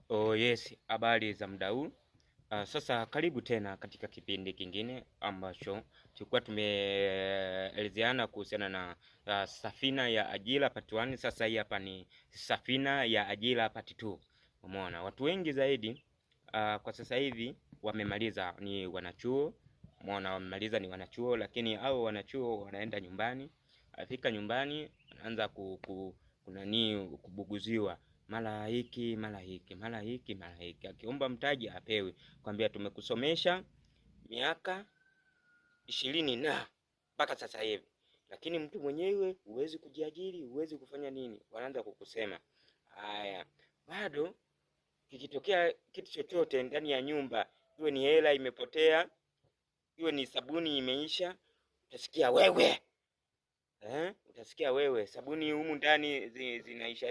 Oh yes, habari za muda huu. Sasa karibu tena katika kipindi kingine ambacho tulikuwa tumeelezeana kuhusiana na safina ya ajira part 1. Sasa hii hapa ni safina ya ajira part 2. Umeona watu wengi zaidi kwa sasa hivi wamemaliza ni wanachuo. Umeona wamemaliza ni wanachuo, lakini hao wanachuo wanaenda nyumbani, afika nyumbani anaanza ku, ku, kunani kubuguziwa mara hiki mara hiki mara hiki mara hiki, akiomba mtaji apewi, kwambia tumekusomesha miaka 20 na mpaka sasa hivi, lakini mtu mwenyewe huwezi kujiajiri, huwezi kufanya nini, wanaanza kukusema haya. Bado kikitokea kitu chochote ndani ya nyumba, iwe ni hela imepotea, iwe ni sabuni imeisha, utasikia wewe utasikia wewe sabuni humu ndani zinaisha.